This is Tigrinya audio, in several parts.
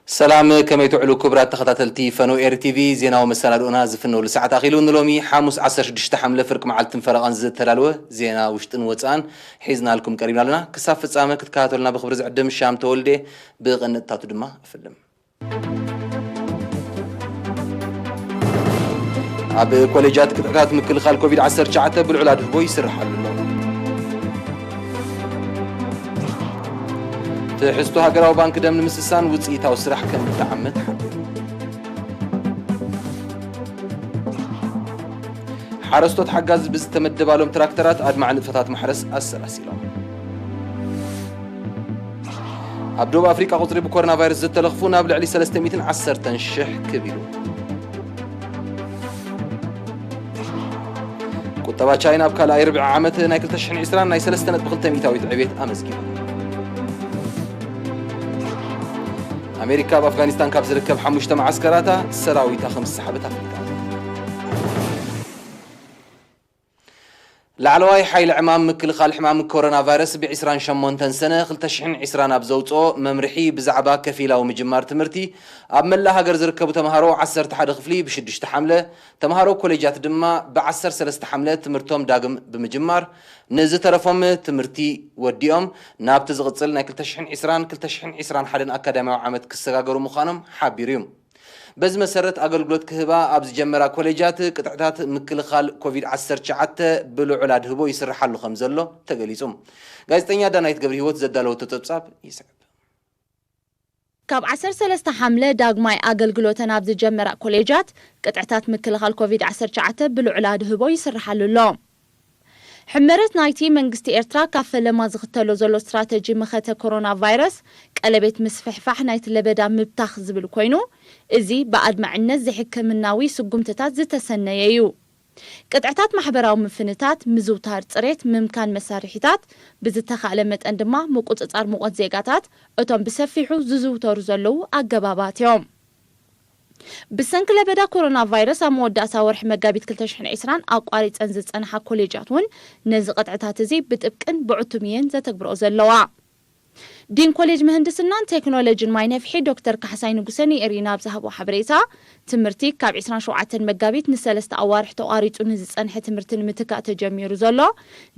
ሰላም፣ ከመይ ትውዕሉ ክቡራት ተኸታተልቲ ፈነው ኤሪ ቲቪ? ዜናዊ መሰናድኦና ዝፍነውሉ ሰዓት ኣኺሉ። ንሎሚ ሓሙስ ዓሰርተ ሽዱሽተ ሓምለ ፍርቂ መዓልትን ፈረቓን ዝተዳለወ ዜና ውሽጥን ወጻእን ሒዝናልኩም ቀሪብና ኣለና። ክሳብ ፍጻመ ክትከታተሉና ብኽብሪ ዝዕድም ሻም ተወልደ፣ ብቐንጥታቱ ድማ እፍልም። ኣብ ኮሌጃት ቅጥዕታት ምክልኻል ኮቪድ ዓሰርተ ትሽዓተ ብልዑል ኣድህቦ ይስርሓሉ ኣሎ። ትሕዝቶ ሃገራዊ ባንክ ደም ንምስሳን ውፅኢታዊ ስራሕ ከም እተዓመ ተሓቢሩ። ሓረስቶት ሓጋዝ ብዝተመደባሎም ትራክተራት ኣድማዒ ንጥፈታት ማሕረስ ኣሰላሲሎም። ኣብ ደቡብ ኣፍሪቃ ቁጽሪ ብኮሮና ቫይረስ ዝተለኽፉ ናብ ልዕሊ ሰለስተ ሚእትን ዓሰርተን ሽሕ ክብ ኢሉ። ቁጠባ ቻይና ኣብ ካልኣይ ርብዒ ዓመት ናይ ክልተ ሽሕን ዕስራን ናይ ሰለስተ ነጥቢ ክልተ ሚእታዊት ዕቤት ኣመዝጊቡ። ኣሜሪካ ኣብ ኣፍጋኒስታን ካብ ዝርከብ ሓሙሽተ መዓስከራታ ሰራዊታ ከም ዝሰሓበት ኣፍሊጣ። ላዕለዋይ ሓይሊ ዕማም ምክልኻል ሕማም ኮሮና ቫይረስ ብ ዕስራን ሸሞንተን ሰነ ክልተ ሽሕን ዕስራን ኣብ ዘውፅኦ መምርሒ ብዛዕባ ከፊላዊ ምጅማር ትምህርቲ ኣብ መላእ ሃገር ዝርከቡ ተምሃሮ ዓሰርተ ሓደ ክፍሊ ብሽዱሽተ ሓምለ፣ ተምሃሮ ኮሌጃት ድማ ብ ዓሰርተ ሰለስተ ሓምለ ትምህርቶም ዳግም ብምጅማር ንዝተረፎም ትምህርቲ ወዲኦም ናብቲ ዝቕፅል ናይ ክልተ ሽሕን ዕስራን ክልተ ሽሕን ዕስራን ሓደን ኣካዳሚያዊ ዓመት ክሰጋገሩ ምዃኖም ሓቢሩ እዩ። በዚ መሰረት ኣገልግሎት ክህባ ኣብ ዝጀመራ ኮሌጃት ቅጥዕታት ምክልኻል ኮቪድ ዓሰርተ ትሽዓተ ብልዑል ኣድህቦ ይስርሓሉ ከም ዘሎ ተገሊጹ። ጋዜጠኛ ዳናይት ገብረ ህይወት ዘዳለወቶ ጸብጻብ ይስዕብ። ካብ ዓሰርተ ሰለስተ ሓምለ ዳግማይ ኣገልግሎተን ኣብ ዝጀመራ ኮሌጃት ቅጥዕታት ምክልኻል ኮቪድ ዓሰርተ ትሽዓተ ብልዑል ኣድህቦ ይስርሓሉ ኣሎ። ሕመረት ናይቲ መንግስቲ ኤርትራ ካብ ፈለማ ዝኽተሎ ዘሎ ስትራተጂ መኸተ ኮሮና ቫይረስ ቀለቤት ምስፍሕፋሕ ናይቲ ለበዳ ምብታኽ ዝብል ኮይኑ፣ እዚ ብኣድማዕነት ዘይሕክምናዊ ስጉምትታት ዝተሰነየ እዩ። ቅጥዕታት ማሕበራዊ ምፍንታት፣ ምዝውታር ጽሬት፣ ምምካን መሳርሒታት፣ ብዝተኻእለ መጠን ድማ ምቁጽጻር ሙቐት ዜጋታት እቶም ብሰፊሑ ዝዝውተሩ ዘለዉ ኣገባባት እዮም። ብሰንኪ ለበዳ ኮሮና ቫይረስ ኣብ መወዳእታ ወርሒ መጋቢት ክልተ ሽሕን ዕስራን ኣቋሪጸን ዝጸንሓ ኮሌጃት እውን ነዚ ቅጥዕታት እዚ ብጥብቅን ብዕቱብ እየን ዘተግብረኦ ዘለዋ። ዲን ኮሌጅ ምህንድስናን ቴክኖሎጂን ማይ ነፍሒ ዶክተር ካሕሳይ ንጉሰ ንኤሪና ኣብ ዝሃቦ ሓበሬታ፣ ትምህርቲ ካብ ዕስራን ሸውዓተን መጋቢት ንሰለስተ ኣዋርሕ ተቋሪጹ ንዝጸንሐ ትምህርቲ ንምትካእ ተጀሚሩ ዘሎ፣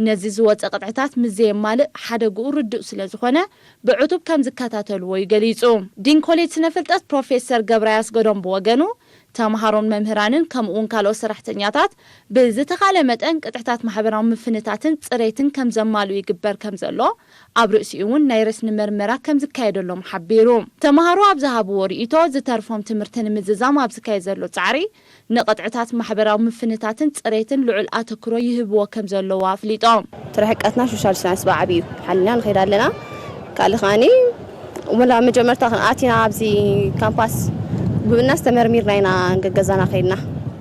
ነዚ ዝወጸ ቅጥዕታት ምስ ዘየማልእ ሓደግኡ ርዱእ ስለ ዝኾነ፣ ብዕቱብ ከም ዝከታተልዎ እዩ ገሊጹ። ዲን ኮሌጅ ስነ ፍልጠት ፕሮፌሰር ገብራያስ ገዶም ብወገኑ፣ ተምሃሮን መምህራንን ከምኡ እውን ካልኦት ሰራሕተኛታት ብዝተኻለ መጠን ቅጥዕታት ማሕበራዊ ምፍንታትን ጽሬትን ከም ዘማልኡ ይግበር ከም ዘሎ፣ ኣብ ርእሲኡ እውን ናይ ረስኒ መርመራ ከም ዝካየደሎም ሓቢሩ። ተምሃሮ ኣብ ዝሃብዎ ርእይቶ፣ ዝተርፎም ትምህርቲ ንምዝዛም ኣብ ዝካየድ ዘሎ ጻዕሪ፣ ንቕጥዕታት ማሕበራዊ ምፍንታትን ጽሬትን ልዑል ኣተክሮ ይህብዎ ከም ዘለዉ ኣፍሊጦም። እቲ ርሕቀትና ሶሻል ሳይንስ ብዓብዩ ሓሊና ንኸይድ ኣለና። ካልእ ከዓኒ ወላ መጀመርታ ክንኣቲና ኣብዚ ካምፓስ ብብናስ ተመርሚርና ኢና ገገዛና ከይድና።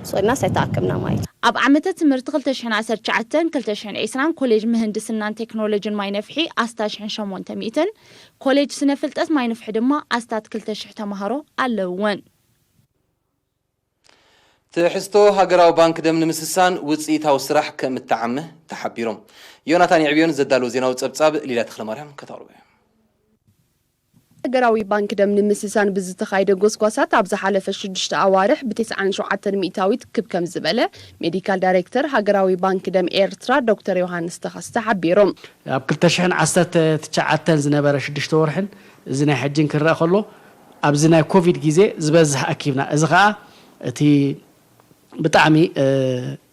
ስቕድናስ ኣይተኣከብና ማለት እዩ። ኣብ ዓመተ ትምህርቲ ክልተ ሽሕን ዓሰርተ ትሽዓተን ክልተ ሽሕን ዕስራን ኮሌጅ ምህንድስናን ቴክኖሎጂን ማይ ነፍሒ ኣስታት ሽሕን ሸሞንተ ሚእትን፣ ኮሌጅ ስነ ፍልጠት ማይ ነፍሒ ድማ ኣስታት ክልተ ሽሕ ተምሃሮ ኣለውወን። ትሕዝቶ ሃገራዊ ባንክ ደም ንምስሳን ውፅኢታዊ ስራሕ ከም እተዓመ ተሓቢሮም። ዮናታን የዕብዮን ዘዳለዎ ዜናዊ ጸብጻብ ሊላ ተኽለማርያም ከተቕርቦ እያ። ሃገራዊ ባንክ ደም ንምስሳን ብዝተኻየደ ጎስጓሳት ኣብ ዝሓለፈ ሽዱሽተ ኣዋርሕ ብተስዓን ሸውዓተን ሚእታዊት ክብ ከም ዝበለ ሜዲካል ዳይሬክተር ሃገራዊ ባንክ ደም ኤርትራ ዶክተር ዮሃንስ ተኸስተ ሓቢሮም። ኣብ ክልተ ሽሕን ዓሰርተ ትሽዓተን ዝነበረ ሽዱሽተ ወርሕን እዚ ናይ ሕጅን ክረኣ ከሎ ኣብዚ ናይ ኮቪድ ግዜ ዝበዝሕ ኣኪብና። እዚ ኸኣ እቲ ብጣዕሚ፣ እ፣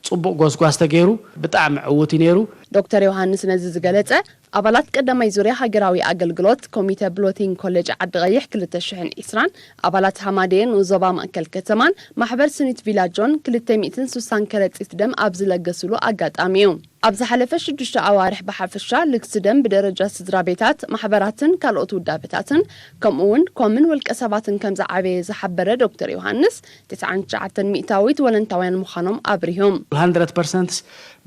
ጽቡቕ ጎስጓስ ተገይሩ፣ ብጣዕሚ ዕዉት እዩ ነይሩ። ዶክተር ዮሃንስ ነዚ ዝገለጸ፣ ኣባላት ቀዳማይ ዙርያ ሃገራዊ ኣገልግሎት፣ ኮሚተ ብሎቲንግ ኮሌጅ ዓዲ ቐይሕ ክልተ ሽሕን ዕስራን፣ ኣባላት ሃማደኤ ንኡስ ዞባ ማእከል ከተማን ማሕበር ስኒት ቪላጆን ክልተ ሚእትን ስሳን ከረጺት ደም ኣብ ዝለገስሉ ኣጋጣሚ እዩ። ኣብ ዝሓለፈ ሽዱሽተ ኣዋርሕ ብሓፈሻ ልግሲ ደም ብደረጃ ስድራ ቤታት፣ ማሕበራትን ካልኦት ውዳበታትን ከምኡ እውን ኮምን ውልቀ ሰባትን ከም ዝዓበየ ዝሓበረ ዶክተር ዮሃንስ፣ ተስዓን ትሽዓተን ሚእታዊት ወለንታውያን ምዃኖም ኣብሪሆም። ሃንድረድ ፐርሰንትስ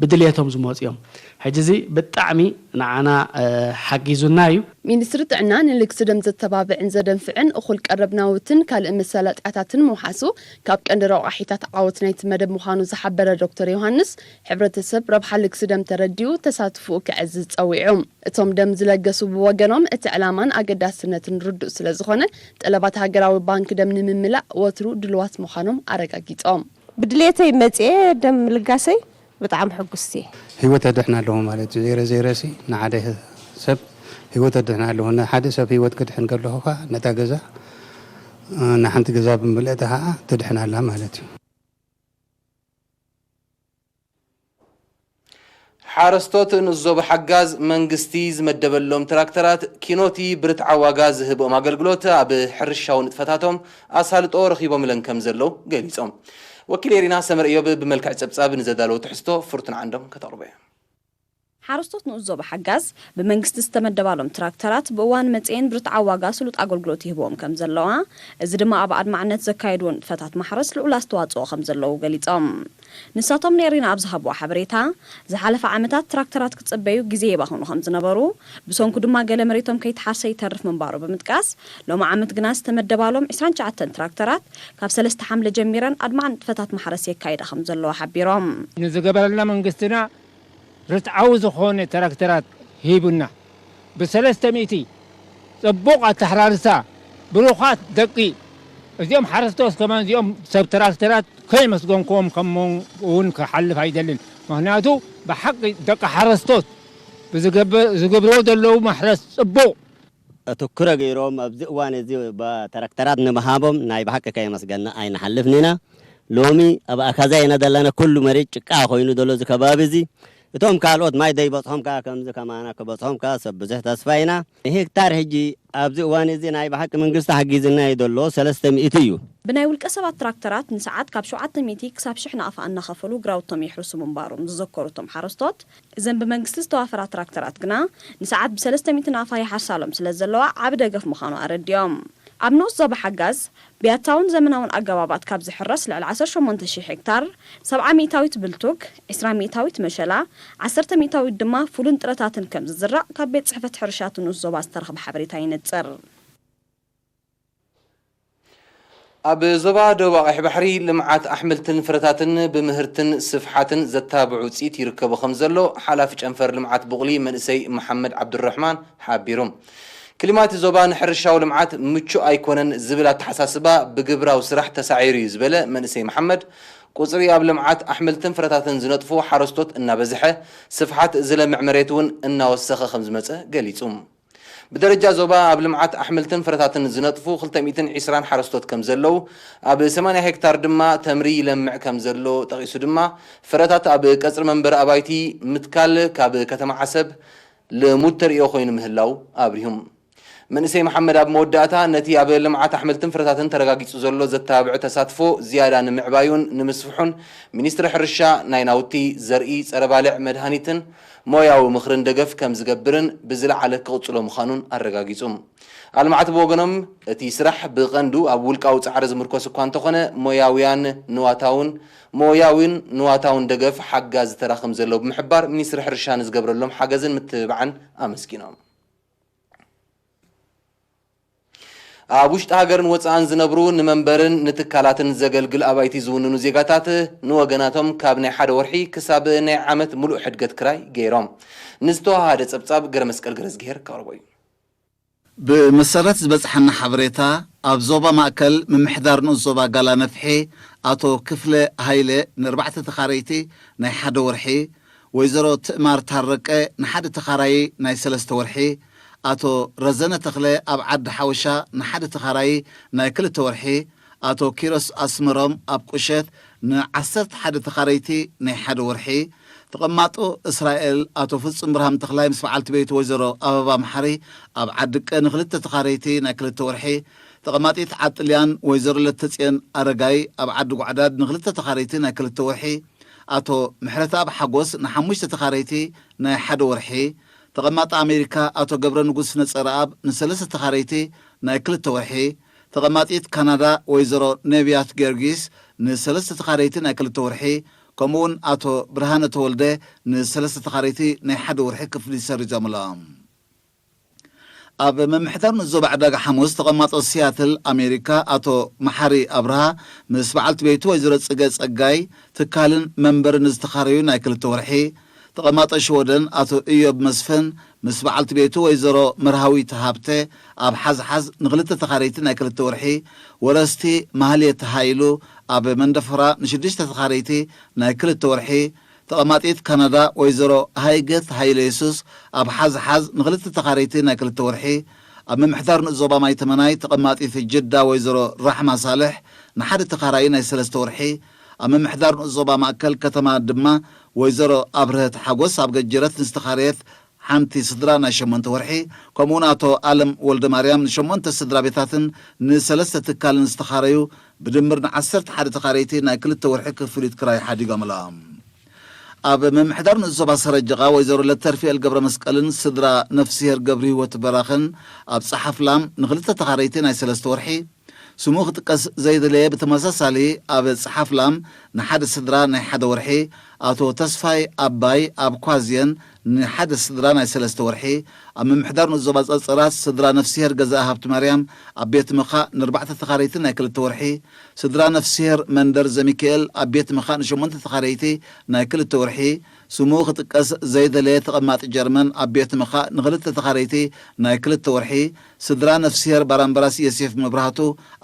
ብድልየቶም ዝመፁ እዮም። ሕጂ እዚ ብጣዕሚ ንዓና፣ እ፣ ሓጊዙና እዩ። ሚኒስትሪ ጥዕና ንልግሲ ደም ዘተባብዕን ዘደንፍዕን እኹል ቀረብ ናውትን ካልእ መሳለጥያታትን ምውሓሱ ካብ ቀንዲ ረቋሒታት ዓወት ናይቲ መደብ ምዃኑ ዝሓበረ ዶክተር ዮሃንስ፣ ሕብረተሰብ ረብሓ ልግሲ ደም ተረዲኡ ተሳትፎኡ ክዕዝዝ ጸዊዑ። እቶም ደም ዝለገሱ ብወገኖም፣ እቲ ዕላማን ኣገዳስነትን ርዱእ ስለ ዝኾነ፣ ጠለባት ሃገራዊ ባንክ ደም ንምምላእ ወትሩ ድልዋት ምዃኖም ኣረጋጊጾም። ብድሌተይ መጽኤ ደም ምልጋሰይ ብጣዕሚ ሕጉስቲ እየ። ህይወት ኣድሕን ኣለኹ ማለት እዩ። ዘይረ ዘይረሲ ንሓደ ሰብ ህይወት ኣድሕን ኣለኹ። ንሓደ ሰብ ህይወት ክድሕን ከለኹ ኸዓ ነታ ገዛ፣ ንሓንቲ ገዛ ብምልእታ ኸዓ ትድሕን ኣላ ማለት እዩ። ሓረስቶት ንዞባ ሓጋዝ መንግስቲ ዝመደበሎም ትራክተራት ኪኖቲ ብርትዓ ዋጋ ዝህብኦም ኣገልግሎት ኣብ ሕርሻዊ ንጥፈታቶም ኣሳልጦ ረኺቦምለን ከም ዘለዉ ገሊጾም። ወኪል ኤሪና ሰመር እዮብ ብመልክዕ ጸብጻብ ንዘዳለዎ ትሕዝቶ ፍርቱን ዓንዶም ከተቕርቦ እያ። ሓረስቶት ንኡስ ዞባ ሓጋዝ ብመንግስቲ ዝተመደባሎም ትራክተራት ብእዋን መጽኤን ብርትዓ ዋጋ ስሉጥ ኣገልግሎት ይህብዎም ከም ዘለዋ፣ እዚ ድማ ኣብ ኣድማዕነት ዘካየድዎ ንጥፈታት ማሕረስ ልዑል ኣስተዋጽኦ ከም ዘለዉ ገሊጾም። ንሳቶም ንኤሪና ኣብ ዝሃብዎ ሓበሬታ፣ ዝሓለፈ ዓመታት ትራክተራት ክጽበዩ ግዜ ይባኽኑ ከም ዝነበሩ፣ ብሰንኩ ድማ ገለ መሬቶም ከይተሓርሰ ይተርፍ ምንባሩ ብምጥቃስ፣ ሎሚ ዓመት ግና ዝተመደባሎም ዕስራን ትሽዓተን ትራክተራት ካብ ሰለስተ ሓምለ ጀሚረን ኣድማዕ ንጥፈታት ማሕረስ የካይዳ ከም ዘለዋ ሓቢሮም። ንዝገበረልና መንግስትና ርትዓዊ ዝኾነ ትራክተራት ሂቡና። ብሰለስተ ሚእቲ ጽቡቕ ኣተሓራርሳ፣ ብሩኻት ደቂ እዚኦም ሓረስቶት ከማን እዚኦም ሰብ ትራክተራት ከየመስገንክዎም ከም እውን ክሓልፍ ኣይደልን። ምኽንያቱ ብሓቂ ደቂ ሓረስቶት ብዝገብ-፣ ዝገብርዎ ዘለዉ ማሕረስ ጽቡቕ። ኣተኩሮ ገይሮም ኣብዚ እዋን እዚ ባ-፣ ትራክተራት ንምሃቦም ናይ ብሓቂ ከየመስገና ኣይንሓልፍን ኢና። ሎሚ ኣብ ኣካዛ ኢና ዘለና፣ ኩሉ መሬት ጭቃ ኮይኑ ዘሎ እዚ ከባቢ እዚ። እቶም ካልኦት ማይ ዘይበጽሖም ከኣ ከምዚ ከማና ክበጽሖም ከኣ ሰብ ብዙሕ ተስፋ ኢና። ንሄክታር ሕጂ ኣብዚ እዋን እዚ ናይ ብሓቂ መንግስቲ ሓጊዝና እዩ ዘሎ፣ ሰለስተ ሚእቲ እዩ። ብናይ ውልቀ ሰባት ትራክተራት ንሰዓት ካብ ሸውዓተ ሚእቲ ክሳብ ሽሕ ናቕፋ እናኸፈሉ ግራውቶም የሕርሱ ምንባሮም ዝዘከሩ እቶም ሓረስቶት፣ እዘን ብመንግስቲ ዝተዋፈራ ትራክተራት ግና ንሰዓት ብሰለስተ ሚእቲ ናቕፋ ይሓርሳሎም ስለ ዘለዋ ዓቢ ደገፍ ምዃኑ ኣረዲኦም። ኣብ ንኡስ ዞባ ሓጋዝ ብያታውን ዘመናውን ኣገባባት ካብ ዝሕረስ ልዕሊ ዓሰርተ ሸሞንተ ሽሕ ሄክታር፣ ሰብዓ ሚእታዊት ብልቱግ፣ ዕስራ ሚእታዊት መሸላ፣ ዓሰርተ ሚእታዊት ድማ ፉልን ጥረታትን ከም ዝዝራእ ካብ ቤት ጽሕፈት ሕርሻ እቲ ንኡስ ዞባ ዝተረኽበ ሓበሬታ ይነጽር። ኣብ ዞባ ደቡብ ኣቕሕ ባሕሪ ልምዓት ኣሕምልትን ፍረታትን ብምህርትን ስፍሓትን ዘተባብዕ ውፅኢት ይርከቦ ከም ዘሎ ሓላፊ ጨንፈር ልምዓት ቡቕሊ መንእሰይ መሓመድ ዓብዱረሕማን ሓቢሩ። ክሊማት ዞባ ንሕርሻዊ ልምዓት ምቹእ ኣይኮነን ዝብል ኣተሓሳስባ ብግብራዊ ስራሕ ተሳዒሩ እዩ ዝበለ መንእሰይ መሓመድ፣ ቁፅሪ ኣብ ልምዓት ኣሕምልትን ፍረታትን ዝነጥፉ ሓረስቶት እናበዝሐ፣ ስፍሓት ዝለምዕ መሬት እውን እናወሰኸ ከም ዝመፀ ገሊፁ። ብደረጃ ዞባ ኣብ ልምዓት ኣሕምልትን ፍረታትን ዝነጥፉ ክልተ ሚእትን ዕስራን ሓረስቶት ከም ዘለዉ፣ ኣብ ሰማንያ ሄክታር ድማ ተምሪ ይለምዕ ከም ዘሎ ጠቒሱ ድማ፣ ፍረታት ኣብ ቀጽሪ መንበሪ ኣባይቲ ምትካል ካብ ከተማ ዓሰብ ልሙድ ተርእዮ ኮይኑ ምህላው ኣብሪሁ። መንእሰይ መሓመድ ኣብ መወዳእታ፣ ነቲ ኣብ ልምዓት ኣሕምልትን ፍረታትን ተረጋጊጹ ዘሎ ዘተባብዕ ተሳትፎ ዝያዳ ንምዕባዩን ንምስፍሑን፣ ሚኒስትሪ ሕርሻ ናይ ናውቲ፣ ዘርኢ፣ ጸረ ባልዕ መድሃኒትን ሞያዊ ምኽርን ደገፍ ከም ዝገብርን ብዝለዓለ ክቕጽሎ ምዃኑን ኣረጋጊጹ። ኣልማዕቲ ብወገኖም፣ እቲ ስራሕ ብቐንዱ ኣብ ውልቃዊ ጻዕሪ ዝምርኮስ እኳ እንተኾነ፣ ሞያውያን ንዋታውን፣ ሞያውን ንዋታውን ደገፍ ሓጋዚ ተራ ከም ዘለዎ ብምሕባር፣ ሚኒስትሪ ሕርሻ ንዝገብረሎም ሓገዝን ምትብባዕን ኣመስጊኖም። ኣብ ውሽጢ ሃገርን ወጻእን ዝነብሩ ንመንበርን ንትካላትን ዘገልግል ኣባይቲ ዝውንኑ ዜጋታት ንወገናቶም ካብ ናይ ሓደ ወርሒ ክሳብ ናይ ዓመት ምሉእ ሕድገት ክራይ ገይሮም። ንዝተወሃሃደ ጸብጻብ ገረመስቀል ገረዝግሄር ከቕርቦ እዩ። ብመሰረት ዝበጽሓና ሓበሬታ፣ ኣብ ዞባ ማእከል ምምሕዳር ንኡስ ዞባ ጋላ ነፍሒ ኣቶ ክፍለ ሃይለ ንኣርባዕተ ተኻረይቲ ናይ ሓደ ወርሒ፣ ወይዘሮ ትእማር ታረቀ ንሓደ ተኻራዪ ናይ ሰለስተ ወርሒ፣ ኣቶ ረዘነ ተኽለ ኣብ ዓዲ ሓወሻ ንሓደ ተኻራዪ ናይ ክልተ ወርሒ፣ ኣቶ ኪሮስ ኣስመሮም ኣብ ቁሸት ንዓሰርተ ሓደ ተኻረይቲ ናይ ሓደ ወርሒ፣ ተቐማጦ እስራኤል ኣቶ ፍጹም ብርሃም ተኽላይ ምስ በዓልቲ ቤቱ ወይዘሮ ኣበባ መሓሪ ኣብ ዓዲ ቀ ንክልተ ተኻረይቲ ናይ ክልተ ወርሒ፣ ተቐማጢት ዓዲ ጥልያን ወይዘሮ ለተጽዮን ኣረጋይ ኣብ ዓዲ ጓዕዳድ ንክልተ ተኻረይቲ ናይ ክልተ ወርሒ፣ ኣቶ ምሕረተኣብ ሓጎስ ንሓሙሽተ ተኻረይቲ ናይ ሓደ ወርሒ፣ ተቐማጢ ኣሜሪካ ኣቶ ገብረ ንጉስ ነጸረኣብ ንሰለስተ ተኻረይቲ ናይ ክልተ ወርሒ፣ ተቐማጢት ካናዳ ወይዘሮ ነቢያት ጊዮርጊስ ንሰለስተ ተኻረይቲ ናይ ክልተ ወርሒ፣ ከምኡውን ኣቶ ብርሃነ ተወልደ ንሰለስተ ተኻረይቲ ናይ ሓደ ወርሒ ክፍሊት ሰሪዞምሎም። ኣብ ምምሕዳር ንኡስ ዞባ ዕዳጋ ሓሙስ ተቐማጦ ሲያትል ኣሜሪካ ኣቶ መሓሪ ኣብርሃ ምስ በዓልቲ ቤቱ ወይዘሮ ጽገ ጸጋይ ትካልን መንበርን ዝተኻረዩ ናይ ክልተ ወርሒ፣ ተቐማጦ ሽወደን ኣቶ እዮብ መስፍን ምስ በዓልቲ ቤቱ ወይዘሮ መርሃዊት ሃብተ ኣብ ሓዝሓዝ ንክልተ ተኻረይቲ ናይ ክልተ ወርሒ፣ ወረስቲ ማህሌት ሃይሉ ኣብ መንደፈራ ንሽዱሽተ ተኻረይቲ ናይ ክልተ ወርሒ፣ ተቐማጢት ካናዳ ወይዘሮ ሃይገት ሃይለ የሱስ ኣብ ሓዝሓዝ ንክልተ ተኻረይቲ ናይ ክልተ ወርሒ፣ ኣብ ምምሕዳር ንኡስ ዞባ ማይ ተመናይ ተቐማጢት ጅዳ ወይዘሮ ራሕማ ሳልሕ ንሓደ ተኻራዪ ናይ ሰለስተ ወርሒ፣ ኣብ ምምሕዳር ንኡስ ዞባ ማእከል ከተማ ድማ ወይዘሮ ኣብርሀት ሓጎስ ኣብ ገጀረት ንዝተኻረየት ሓንቲ ስድራ ናይ ሸሞንተ ወርሒ፣ ከምኡውን ኣቶ ኣለም ወልደ ማርያም ንሸሞንተ ስድራ ቤታትን ንሰለስተ ትካልን ዝተኻረዩ ብድምር ንዓሰርተ ሓደ ተኻረይቲ ናይ ክልተ ወርሒ ክፍሊት ክራይ ሓዲጎምሎም። ኣብ ምምሕዳር ንኡስ ዞባ ሰረጀቓ ወይዘሮ ለተርፊኤል ገብረ መስቀልን ስድራ ነፍስሄር ገብሪ ህይወት በራኽን ኣብ ጸሓፍላም ንክልተ ተኻረይቲ ናይ ሰለስተ ወርሒ፣ ስሙ ክጥቀስ ዘይደለየ ብተመሳሳሊ ኣብ ጸሓፍላም ንሓደ ስድራ ናይ ሓደ ወርሒ፣ ኣቶ ተስፋይ ኣባይ ኣብ ኳዝየን ንሓደ ስድራ ናይ ሰለስተ ወርሒ፣ ኣብ ምምሕዳር ንኡስ ዞባ ጸጸራት ስድራ ነፍስሄር ገዛኢ ሃብቲ ማርያም ኣብ ቤት ምኻእ ንኣርባዕተ ተኻረይቲ ናይ ክልተ ወርሒ፣ ስድራ ነፍስሄር መንደር ዘሚካኤል ኣብ ቤት ምኻእ ንሸሞንተ ተኻረይቲ ናይ ክልተ ወርሒ፣ ስሙ ክጥቀስ ዘይደለየ ተቐማጢ ጀርመን ኣብ ቤት ምኻእ ንክልተ ተኻረይቲ ናይ ክልተ ወርሒ፣ ስድራ ነፍስሄር ባራምበራስ የሴፍ መብራህቱ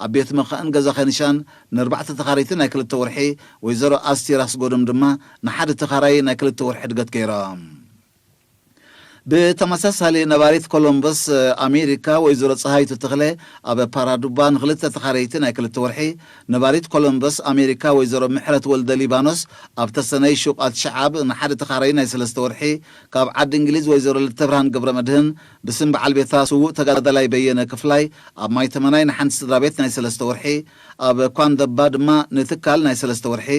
ኣብ ቤት ምኻእን ገዛ ኸንሻን ንኣርባዕተ ተኻረይቲ ናይ ክልተ ወርሒ፣ ወይዘሮ ኣስቴር ኣስጎዶም ድማ ንሓደ ተኻራዪ ናይ ክልተ ወርሒ ሕድገት ገይሮም። ብተመሳሳሊ ነባሪት ኮሎምበስ ኣሜሪካ ወይዘሮ ፀሃይቱ ተኽለ ኣብ ፓራዱባ ንክልተ ተኻረይቲ ናይ ክልተ ወርሒ፣ ነባሪት ኮሎምበስ ኣሜሪካ ወይዘሮ ምሕረት ወልደ ሊባኖስ ኣብ ተሰነይ ሹቓት ሸዓብ ንሓደ ተኻራዪ ናይ ሰለስተ ወርሒ፣ ካብ ዓዲ እንግሊዝ ወይዘሮ ልተብርሃን ገብረ መድህን ብስም በዓል ቤታ ስዉእ ተጋዳላይ በየነ ክፍላይ ኣብ ማይ ተመናይ ንሓንቲ ስድራ ቤት ናይ ሰለስተ ወርሒ፣ ኣብ ኳንደባ ድማ ንትካል ናይ ሰለስተ ወርሒ፣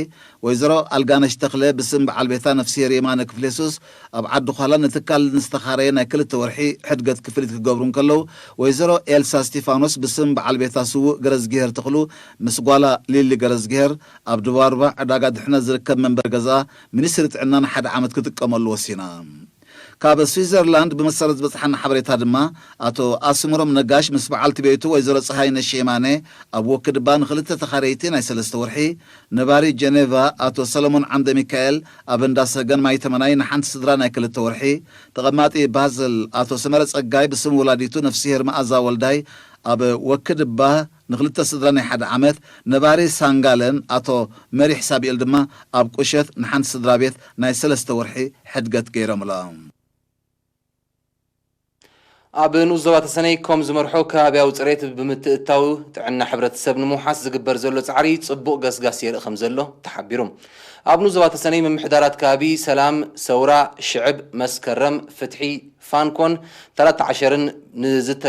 ወይዘሮ ኣልጋነሽ ተኽለ ብስም በዓል ቤታ ነፍስሄር የማነ ክፍሌሱስ ኣብ ዓዲ ዃላ ንትካል ንዝተኻረየ ናይ ክልተ ወርሒ ሕድገት ክፍሊት ክገብሩ እንከለዉ፣ ወይዘሮ ኤልሳ እስቲፋኖስ ብስም በዓል ቤታ ስዉእ ገረዝግሄር ተኽሉ ምስ ጓላ ሊሊ ገረዝግሄር ኣብ ድባርባ ዕዳጋ ድሕነት ዝርከብ መንበሪ ገዛ ሚኒስትሪ ጥዕና ንሓደ ዓመት ክጥቀመሉ ወሲና። ካብ ስዊዘርላንድ ብመሰረት ዝበጽሓና ሓበሬታ ድማ፣ ኣቶ ኣስምሮም ነጋሽ ምስ በዓልቲ ቤቱ ወይዘሮ ጸሃይነሽ የማነ ኣብ ወክድባ ንኽልተ ተኻረይቲ ናይ ሰለስተ ወርሒ፣ ነባሪ ጀኔቫ ኣቶ ሰለሞን ዓንደ ሚካኤል ኣብ እንዳ ሰገን ማይ ተመናይ ንሓንቲ ስድራ ናይ ክልተ ወርሒ፣ ተቐማጢ ባዝል ኣቶ ሰመረ ጸጋይ ብስም ወላዲቱ ነፍስሄር መኣዛ ወልዳይ ኣብ ወክድባ ንኽልተ ስድራ ናይ ሓደ ዓመት፣ ነባሪ ሳንጋለን ኣቶ መሪሕ ሳብኤል ድማ ኣብ ቁሸት ንሓንቲ ስድራ ቤት ናይ ሰለስተ ወርሒ ሕድገት ገይሮምሎም። ኣብ ንኡስ ዞባ ተሰነይ ኮም ዝመርሖ ከባብያዊ ጽሬት ብምትእትታው ጥዕና ሕብረተሰብ ንምውሓስ ዝግበር ዘሎ ጻዕሪ ጽቡቕ ገስጋስ የርኢ ከም ዘሎ ተሓቢሩ። ኣብ ንኡስ ዞባ ተሰነይ ምምሕዳራት ከባቢ ሰላም፣ ሰውራ፣ ሽዕብ፣ መስከረም፣ ፍትሒ፣ ፋንኮን፣ ታላት ዓሸርን ንዝተ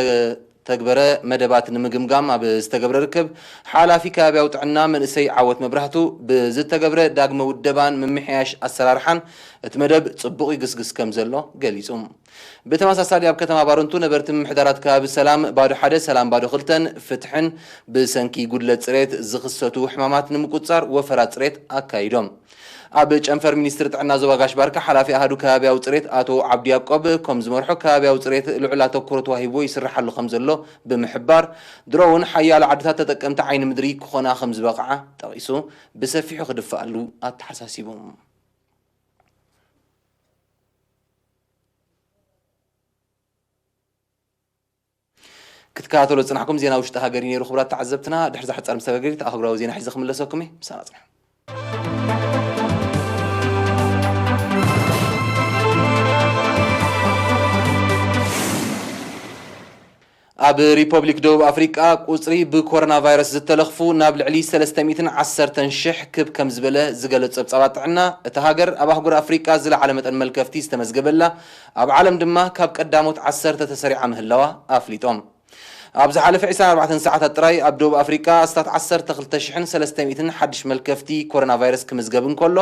ተግበረ መደባት ንምግምጋም ኣብ ዝተገብረ ርክብ፣ ሓላፊ ከባብያዊ ጥዕና መንእሰይ ዓወት መብራህቱ፣ ብዝተገብረ ዳግመ ውደባን ምምሕያሽ ኣሰራርሓን እቲ መደብ ጽቡቕ ይግስግስ ከም ዘሎ ገሊጹ። ብተመሳሳሊ ኣብ ከተማ ባረንቱ ነበርቲ ምምሕዳራት ከባቢ ሰላም ባዶ ሓደ፣ ሰላም ባዶ ክልተን ፍትሕን ብሰንኪ ጉድለት ጽሬት ዝኽሰቱ ሕማማት ንምቁጽጻር ወፈራ ጽሬት ኣካይዶም። ኣብ ጨንፈር ሚኒስትሪ ጥዕና ዞባ ጋሽ ባርካ ሓላፊ ኣሃዱ ከባብያዊ ጽሬት ኣቶ ዓብዱ ያቆብ ከም ዝመርሖ ከባብያዊ ጽሬት ልዑል ኣተኩሮ ተዋሂብዎ ይስርሓሉ ከም ዘሎ ብምሕባር፣ ድሮ እውን ሓያሎ ዓድታት ተጠቀምቲ ዓይኒ ምድሪ ክኾና ከም ዝበቕዓ ጠቒሱ ብሰፊሑ ክድፈኣሉ ኣተሓሳሲቡ። ክትከታተሎ ዝጽናሕኩም ዜና ውሽጢ ሃገር እዩ ነይሩ። ክቡራት ተዓዘብትና፣ ድሕሪ እዛ ሓጻር መሰጋገሪት ኣህጉራዊ ዜና ሒዘ ክምለሰኩም እየ። ምሳና ጽንሑ። ኣብ ሪፐብሊክ ደቡብ ኣፍሪቃ ቁጽሪ ብኮሮና ቫይረስ ዝተለኽፉ ናብ ልዕሊ ሰለስተ ሚእትን ዓሰርተን ሽሕ ክብ ከም ዝበለ ዝገለጹ ጸብጻባት ጥዕና፣ እታ ሃገር ኣብ ኣህጉር ኣፍሪቃ ዝለዓለ መጠን መልከፍቲ ዝተመዝገበላ፣ ኣብ ዓለም ድማ ካብ ቀዳሞት ዓሰርተ ተሰሪዓ ምህላዋ ኣፍሊጦም። ኣብ ዝሓለፈ ዕስራን ኣርባዕተን ሰዓታት ጥራይ ኣብ ደቡብ ኣፍሪቃ ኣስታት ዓሰርተ ክልተ ሽሕን ሰለስተ ሚእትን ሓድሽ መልከፍቲ ኮሮና ቫይረስ ክምዝገብ እንከሎ፣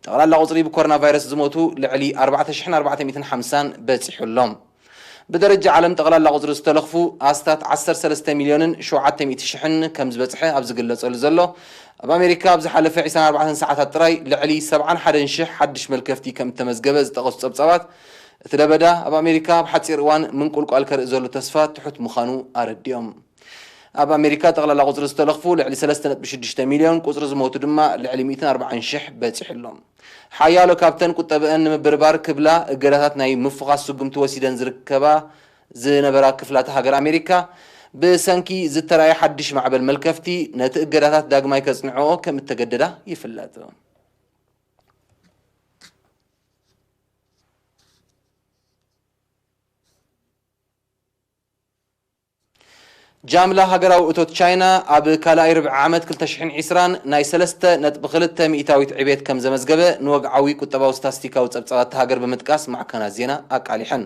ጠቕላላ ቁጽሪ ብኮሮና ቫይረስ ዝሞቱ ልዕሊ ኣርባዕተ ሽሕን ኣርባዕተ ሚእትን ሓምሳን በጺሑ ኣሎ። ብደረጃ ዓለም ጠቕላላ ቁጽሪ ዝተለኽፉ ኣስታት ዓሰርተ ሰለስተ ሚልዮንን ሸውዓተ ሚእቲ ሽሕን ከም ዝበጽሐ ኣብ ዝግለጸሉ ዘሎ፣ ኣብ ኣሜሪካ ኣብ ዝሓለፈ ዕስራን ኣርባዕተን ሰዓታት ጥራይ ልዕሊ ሰብዓን ሓደን ሽሕ ሓድሽ መልከፍቲ ከም እተመዝገበ ዝጠቐሱ ጸብጻባት፣ እቲ ለበዳ ኣብ ኣሜሪካ ኣብ ሓጺር እዋን ምንቁልቋል ከርኢ ዘሎ ተስፋ ትሑት ምዃኑ ኣረዲኦም። ኣብ ኣሜሪካ ጠቕላላ ቁጽሪ ዝተለኽፉ ልዕሊ ሰለስተ ነጥቢ ሽዱሽተ ሚልዮን፣ ቁጽሪ ዝሞቱ ድማ ልዕሊ ሚእትን ኣርባዓን ሽሕ በጺሑ ኣሎ። ሓያሎ ካብተን ቁጠብአን ንምብርባር ክብላ እገዳታት ናይ ምፍዃስ ስጉምቲ ወሲደን ዝርከባ ዝነበራ ክፍላተ ሃገር ኣሜሪካ፣ ብሰንኪ ዝተራእየ ሓድሽ ማዕበል መልከፍቲ፣ ነቲ እገዳታት ዳግማይ ከጽንዕኦ ከም እተገደዳ ይፍለጥ። ጃምላ ሃገራዊ እቶት ቻይና ኣብ ካልኣይ ርብዒ ዓመት ክልተ ሽሕን ዕስራን ናይ ሰለስተ ነጥቢ ክልተ ሚእታዊት ዕቤት ከም ዘመዝገበ ንወግዓዊ ቁጠባዊ ስታስቲካዊ ጸብጻባት እታ ሃገር ብምጥቃስ ማዕከናት ዜና ኣቃሊሐን።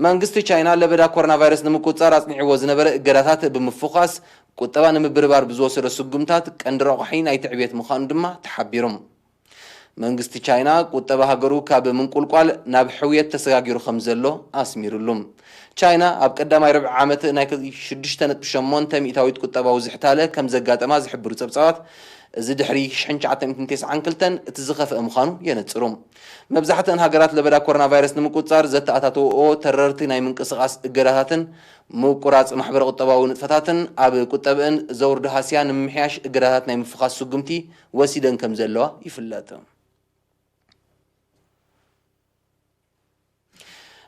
መንግስቲ ቻይና ለበዳ ኮሮና ቫይረስ ንምቁጽጻር ኣጽኒዕዎ ዝነበረ እገዳታት ብምፍዃስ፣ ቁጠባ ንምብርባር ብዝወሰዶ ስጉምታት ቀንዲ ረቋሒ ናይቲ ዕቤት ምዃኑ ድማ ተሓቢሩ። መንግስቲ ቻይና ቁጠባ ሃገሩ ካብ ምንቁልቋል ናብ ሕውየት ተሰጋጊሩ ከም ዘሎ ኣስሚሩሉ። ቻይና ኣብ ቀዳማይ ርብዒ ዓመት ናይ ሽዱሽተ ነጥቢ ሸሞንተ ሚእታዊት ቁጠባዊ ዝሕታለ ከም ዘጋጠማ ዝሕብሩ ጸብጻባት፣ እዚ ድሕሪ ሽሕን ትሽዓተ ሚእትን ተስዓን ክልተን እቲ ዝኸፍአ ምዃኑ የነጽሩ። መብዛሕትአን ሃገራት ለበዳ ኮሮና ቫይረስ ንምቁጽጻር ዘተኣታተውኦ ተረርቲ ናይ ምንቅስቓስ እገዳታትን ምቁራጽ ማሕበረ ቁጠባዊ ንጥፈታትን ኣብ ቁጠብአን ዘውርዶ ሃስያ ንምምሕያሽ እገዳታት ናይ ምፍኻስ ስጉምቲ ወሲደን ከም ዘለዋ ይፍለጥ።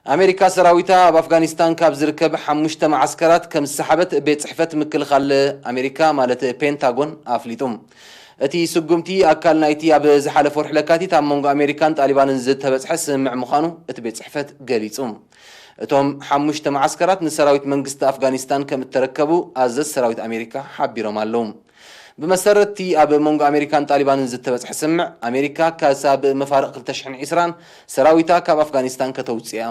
ኣሜሪካ ሰራዊታ ኣብ ኣፍጋኒስታን ካብ ዝርከብ ሓሙሽተ መዓስከራት ከም ዝሰሓበት ቤት ጽሕፈት ምክልኻል ኣሜሪካ ማለት ፔንታጎን ኣፍሊጡ። እቲ ስጉምቲ ኣካል ናይቲ ኣብ ዝሓለፈ ወርሒ ለካቲት ኣብ መንጎ ኣሜሪካን ጣሊባንን ዝተበጽሐ ስምምዕ ምዃኑ እቲ ቤት ጽሕፈት ገሊጹ። እቶም ሓሙሽተ መዓስከራት ንሰራዊት መንግስቲ ኣፍጋኒስታን ከም እተረከቡ ኣዘዝ ሰራዊት ኣሜሪካ ሓቢሮም ኣለዉ። ብመሰረት እቲ ኣብ መንጎ ኣሜሪካን ጣሊባንን ዝተበጽሐ ስምምዕ፣ ኣሜሪካ ክሳብ መፋርቕ ክልተ ሽሕን ዕስራን ሰራዊታ ካብ ኣፍጋኒስታን ከተውጽእ እያ።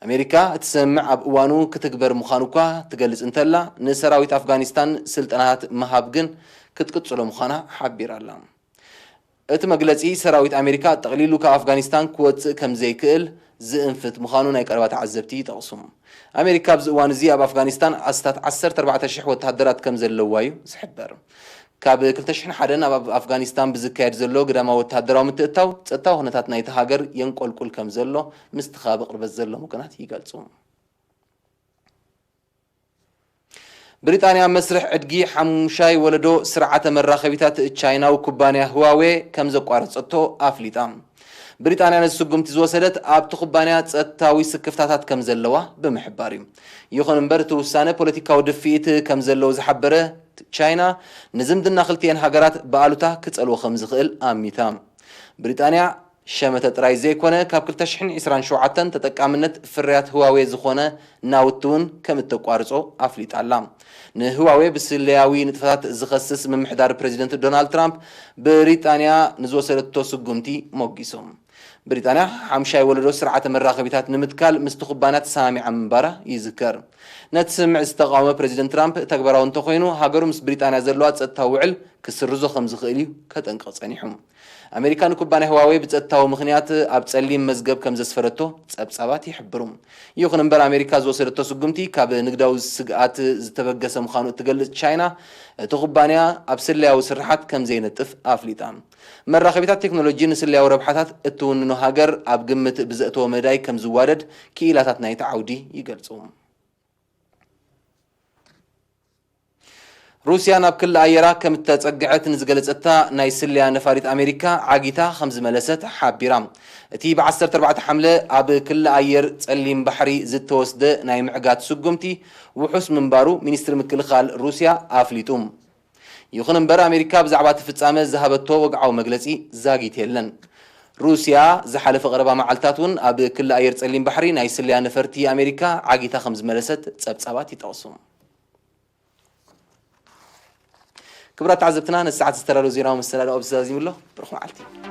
ኣሜሪካ እቲ ስምምዕ ኣብ እዋኑ ክትግበር ምዃኑ እኳ ትገልጽ እንተላ፣ ንሰራዊት ኣፍጋኒስታን ስልጠናታት ምሃብ ግን ክትቅጽሎ ምዃና ሓቢራ ኣላ። እቲ መግለጺ፣ ሰራዊት ኣሜሪካ ጠቕሊሉ ካብ ኣፍጋኒስታን ክወጽእ ከም ዘይክእል ዝእንፍት ምዃኑ ናይ ቀረባ ተዓዘብቲ ይጠቕሱ። ኣሜሪካ ኣብዚ እዋን እዚ ኣብ ኣፍጋኒስታን ኣስታት ዓሰርተ ኣርባዕተ ሽሕ ወተሃደራት ከም ዘለዋ እዩ ዝሕበር። ካብ ክልተ ሽሕን ሓደን ኣብ ኣፍጋኒስታን ብዝካየድ ዘሎ ግዳማዊ ወተሃደራዊ ምትእትታው፣ ጸጥታዊ ኩነታት ናይቲ ሃገር የንቆልቁል ከም ዘሎ ምስቲ ከባቢ ቅርበት ዘሎም ወገናት ይገልጹ። ብሪጣንያ መስርሕ ዕድጊ ሓሙሻይ ወለዶ ስርዓተ መራኸቢታት ቻይናዊ ኩባንያ ህዋዌ ከም ዘቋረጸቶ ኣፍሊጣ። ብሪጣንያ ነዚ ስጉምቲ ዝወሰደት ኣብቲ ኩባንያ ጸጥታዊ ስክፍታታት ከም ዘለዋ ብምሕባር እዩ። ይኹን እምበር እቲ ውሳነ ፖለቲካዊ ድፍኢት ከም ዘለዎ ዝሓበረ ቻይና ንዝምድና ክልቲኤን ሃገራት ብኣሉታ ክጸልዎ ከም ዝኽእል ኣሚታ። ብሪጣንያ ሸመተ ጥራይ ዘይኮነ፣ ካብ ክልተ ሽሕን ዕስራን ሸውዓተን ተጠቃምነት ፍርያት ህዋዌ ዝኾነ ናውቲ እውን ከም እተቋርጾ ኣፍሊጣ ኣላ። ንህዋዌ ብስለያዊ ንጥፈታት ዝኸስስ ምምሕዳር ፕሬዚደንት ዶናልድ ትራምፕ፣ ብሪጣንያ ንዝወሰደቶ ስጉምቲ ሞጊሱ። ብሪጣንያ ሓምሻይ ወለዶ ስርዓተ መራኸቢታት ንምትካል ምስቲ ኩባንያ ተሰማሚዓ ምንባራ ይዝከር። ነቲ ስምምዕ ዝተቓወመ ፕሬዚደንት ትራምፕ፣ ተግባራዊ እንተኾይኑ ሃገሩ ምስ ብሪጣንያ ዘለዋ ጸጥታዊ ውዕል ክስርዞ ከም ዝኽእል እዩ ከጠንቅቕ ጸኒሑ። ኣሜሪካ ንኩባንያ ህዋዌ ብጸጥታዊ ምኽንያት ኣብ ጸሊም መዝገብ ከም ዘስፈረቶ ጸብጻባት ይሕብሩ። ይኹን እምበር፣ ኣሜሪካ ዝወሰደቶ ስጉምቲ ካብ ንግዳዊ ስግኣት ዝተበገሰ ምዃኑ እትገልጽ ቻይና፣ እቲ ኩባንያ ኣብ ስለያዊ ስርሓት ከም ዘይነጥፍ ኣፍሊጣ። መራኸቢታት ቴክኖሎጂ ንስለያዊ ረብሓታት እትውንኖ ሃገር ኣብ ግምት ብዘእተወ መዳይ ከም ዝዋደድ ክኢላታት ናይቲ ዓውዲ ይገልጹ። ሩስያ ናብ ክሊ ኣየራ ከም እተጸግዐት ንዝገለጸታ ናይ ስለያ ነፋሪት ኣሜሪካ ዓጊታ ከም ዝመለሰት ሓቢራ። እቲ ብ ዓሰርተ ኣርባዕተ ሓምለ ኣብ ክሊ ኣየር ጸሊም ባሕሪ ዝተወስደ ናይ ምዕጋት ስጉምቲ ውሑስ ምንባሩ ሚኒስትሪ ምክልኻል ሩስያ ኣፍሊጡ። ይኹን እምበር፣ ኣሜሪካ ብዛዕባ እቲ ፍጻመ ዝሃበቶ ወግዓዊ መግለጺ ዛጊት የለን። ሩስያ ዝሓለፈ ቀረባ መዓልታት እውን ኣብ ክሊ ኣየር ጸሊም ባሕሪ ናይ ስለያ ነፈርቲ ኣሜሪካ ዓጊታ ከም ዝመለሰት ጸብጻባት ይጠቕሱ። ክቡራት ተዓዘብትና፣ ነዚ ሰዓት ዝተዳለወ ዜናዊ መሰናድኦ ኣብዚ ዛዚሙ ኣሎ። ብሩኽ መዓልቲ።